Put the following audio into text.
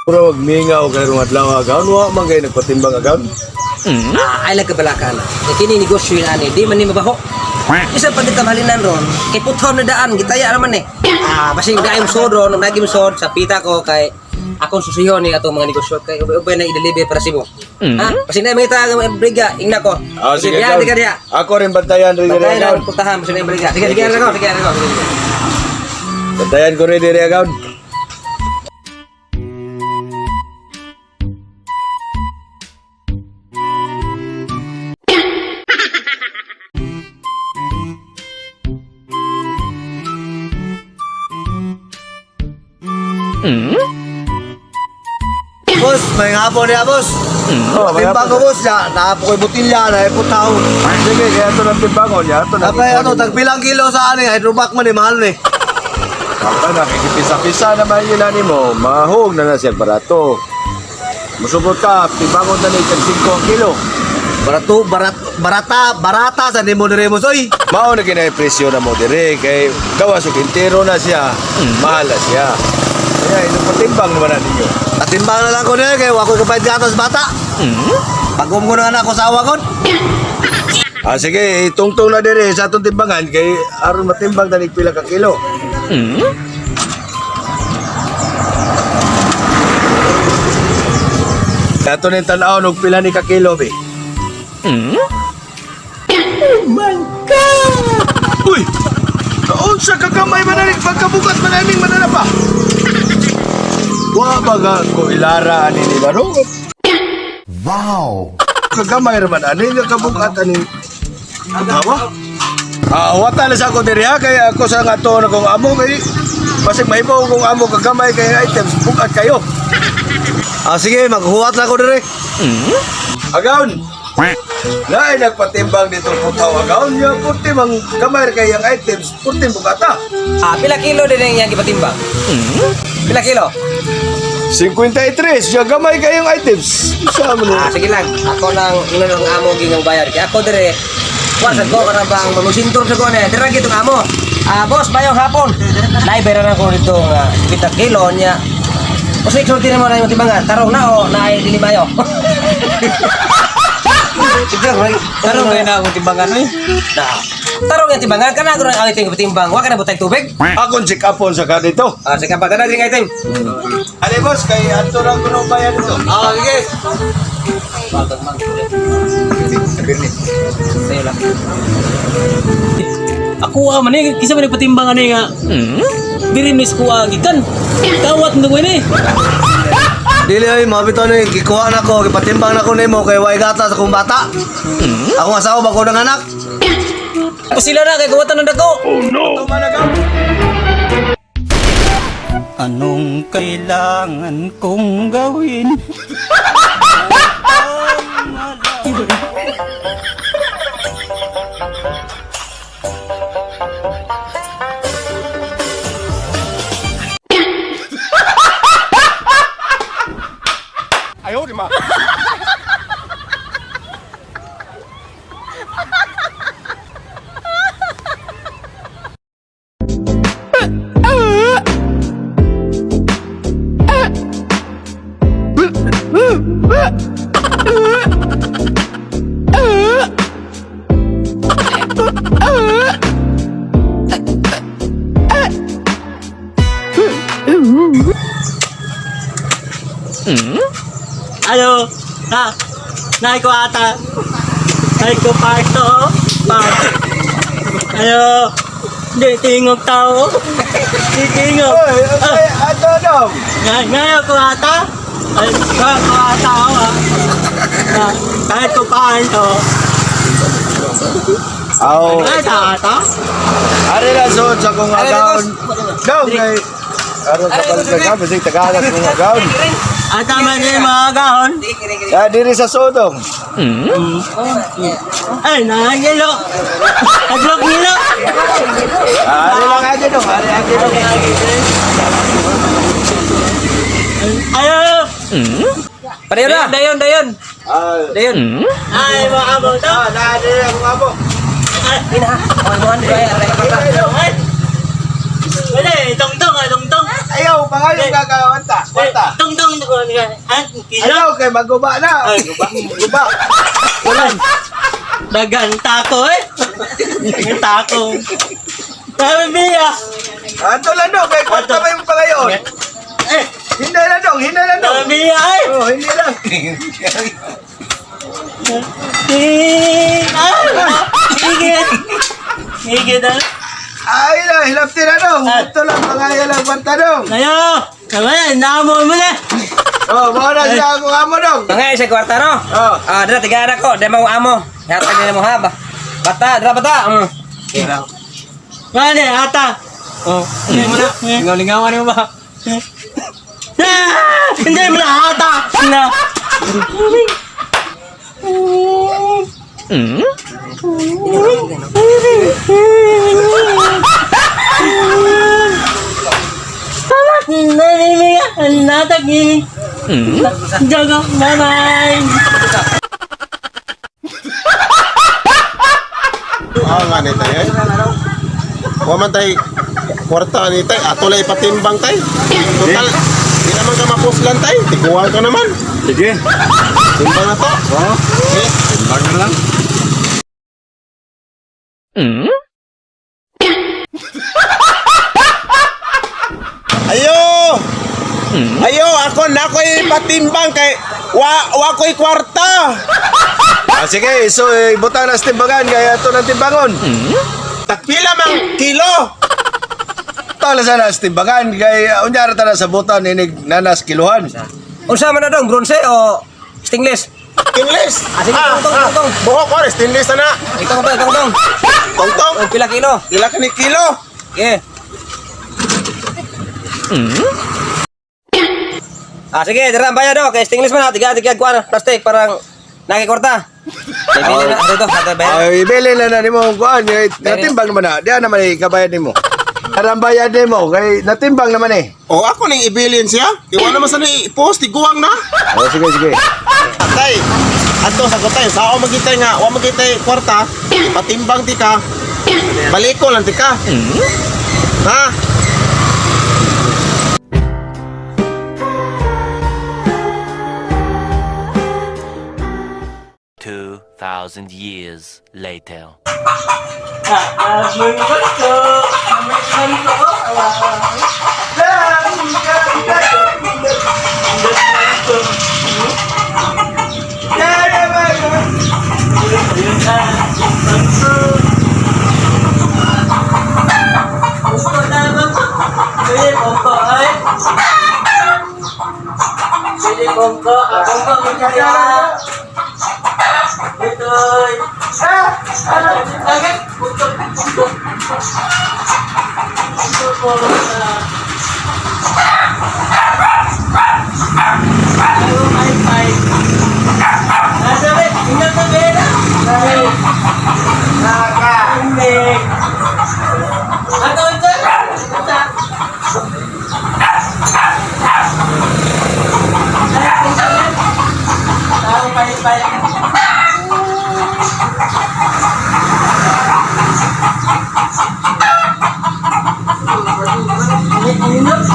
Pero wag mingaw kay rong adlaw agaw, wa man kay nagpatimbang agaw. Ah, ay lang kabalaka na. Kay kini negosyo yun ani, di man ni mabaho. Isa pa dito halinan ron, kay puthon na daan, gitaya naman eh. Ah, basing daim sod ron, nagim sod sa pita ko kay akong susihon ni atong mga negosyo kay ubay-ubay na i-deliver para simo. Ha? Basing na mangita ang briga, ingna ko. Ah, sige, diha, agaw. diha, diha. Ako rin bantayan rin diri Bantayan agaw. ang putahan, basing na briga. Sige, sige, sige, sige, sige, sige. Bantayan ko rin diri agaw. Boss, may hapon niya, boss. Oh, may Timbang ko, hapon. boss. Ya, naapo ko'y butilya, naiputaw. Sige, kaya ito ng timbangon niya. Ito ng Tapay, ano, tagpilang kilo sa ani, hydroback man eh, mahal ni. Papa, nakikipisa-pisa naman yun ani mo. Mahog na na siya barato. Musubot ka, timbangon na ni tag 5 ang kilo. Barato, barat, barata, barata sa nimo dire mo, oy. Mao na ginay presyo na mo dire kay gawas og entero na siya, mahal na siya. Kaya ito patimbang naman na ninyo. Patimbang na lang ko niya, kay wako'y kapait gatas bata. Pagum ko na anak ko sa awa kon. Ah, sige, itungtong na dire sa atong timbangan kay aron matimbang tanig pila ka kilo. Ato ning tan-aw og pila ni ka kilo be. Oh my God! Uy! Kaunsa ka kamay manalig pagkabukat manalig manana pa. Wa ba ga ko ilara ani ni baro? Wow! Kagamay ra man ani nga kabukat ani. Hawa? Ah, wata na sa ako diri ha kay ako sa nga to na kong amo kay basig mahimo kong amo kagamay kay items bukat kayo. Ah, sige, maghuwat lang ko dire. Agaon. Lain nagpatimbang dito putaw agaon niya puti mang gamay kay ang items puti bukata. Ah, pila kilo din ang iyang gipatimbang? Pila kilo? 53 siya gamay kayong items. Sa mo Ah, sige lang. Ako nang ingnon ang amo gingang bayad. Kaya ako dire, wa sa ko kana bang mamusintor sa ko na. Dire gitong amo. Ah, boss, bayong hapon. Naibera na ko dito nga pita kilo niya. O sige, sulti na mo na yung timbangan. Tarong na o naay dili mayo. Tarong kayo na akong timbangan oy. Na. Tarong yung timbangan kana ko ang item timbang. Wa kana butay tubig. Akon check upon sa ka dito. Ah, sige pa kana ding item. Ale boss kay adto ra kuno bayad dito. Ah, sige. Sayo lang. Ako ah man eh, kisa man nagpatimbang ani nga. Diri mis kuha gikan. Kawat ndung ini. Dili ay, mga bitaw ni, gikuha na ko, gipatimbang na ko nimo kay way gatas akong bata. Akong asawa bago ng anak. Ako sila na kay kawatan ng dako. Anong kailangan kong gawin? Ano? Ha? Nay ko ata. Nay ko parto. Parto. Ano? Di tingog tao. Di tingog. Oy, ay ato dong. Ngay ngay ako ata. Ay, ko ata ako ah. Na, kahit ko paano. Aw, Ay, sa ata. ari na sud sa kong agaon. Dong kay aron sa balik ka basig tagalas kong agaon. Ata man yung mga gahon. Ya diri sa sodong. Ay, nangilo. Taglog nilo. Ari lang agi dong, ari agi dong. Ayo. Pareho na. Dayon, dayon. Ah, Dayon. Ay, mga amo to. ah, na diri akong amo. Ina. Oh, mo han bayar. Ay. Wala eh, tongtong ah, tongtong. Ayaw, pangayo ka kawanta. Kwarta. Tungtong ko ah, kilo. Ayaw kay maguba na. Ay, guba. Guba. Ulan. Dagan tako eh. Dagan tako. Sabi biya. Ato lang dong, kay kwarta pa yung pangayon. Eh, Hinay lang dong, hinay lang dong. sabi biya eh. Oh, hindi lang. Eh, ah, higit. Higit ah. Ay na, hilapti na dong. Ah. Ito lang, pangayo lang kwarta dong. Ayo, kamay, namo mo na. Oh, mao na siya ako amo dong. Mga isa kwarta no. Oh. Ah, dira tiga ko, di mo amo. Hatag nila mo ha ba. Bata, dira bata. Mane, ata. Oh, hindi mo na. Lingaw-lingawan mo ba? Ah, hindi mo na ata. Na. Jago, bye-bye. Ah, nga ni tay eh. Wa man tay kwarta ni tay, ato lay patimbang tay. Total, di naman ka mapuslan tay, tiguan ka naman. Sige. Timbang na to. Oh, Eh, timbang na lang. Ayo! Ayo, ako na ko'y patimbang kay wa wa ko'y kwarta. Ah, sige, so eh, butang na sa timbangan kay ato ng timbangon. Pila mang kilo? Tala sana sa timbangan kay unya ra ta na sa butan inig nanas kiluhan. Unsa man na dong, bronze o stainless? Stainless. Ah, sige, tungtong, tungtong. Buhok ko, stainless na na. Ikaw ba, ikaw dong. Tongtong, O pila kilo? pila ka ni kilo? Okay. Ah, sige, dira ang bayad do. Kay stainless man ha, tiga tiga kuan plastic parang nakikorta. Bili na dito, ato bayad. Ay, ibili na na nimo ang kuan kay natimbang naman na. Diyan naman eh, kabayad nimo. Arang bayad nimo kay natimbang naman eh. O ako ning ibilin siya. Iwan naman sa ni post, tiguang na. Oh, sige, sige. Tay, ato sa tay, sao magitay nga, wa magitay kwarta, patimbang ti ka. Baliko lang ti ka. Ha? 2,000 years later. Ingat.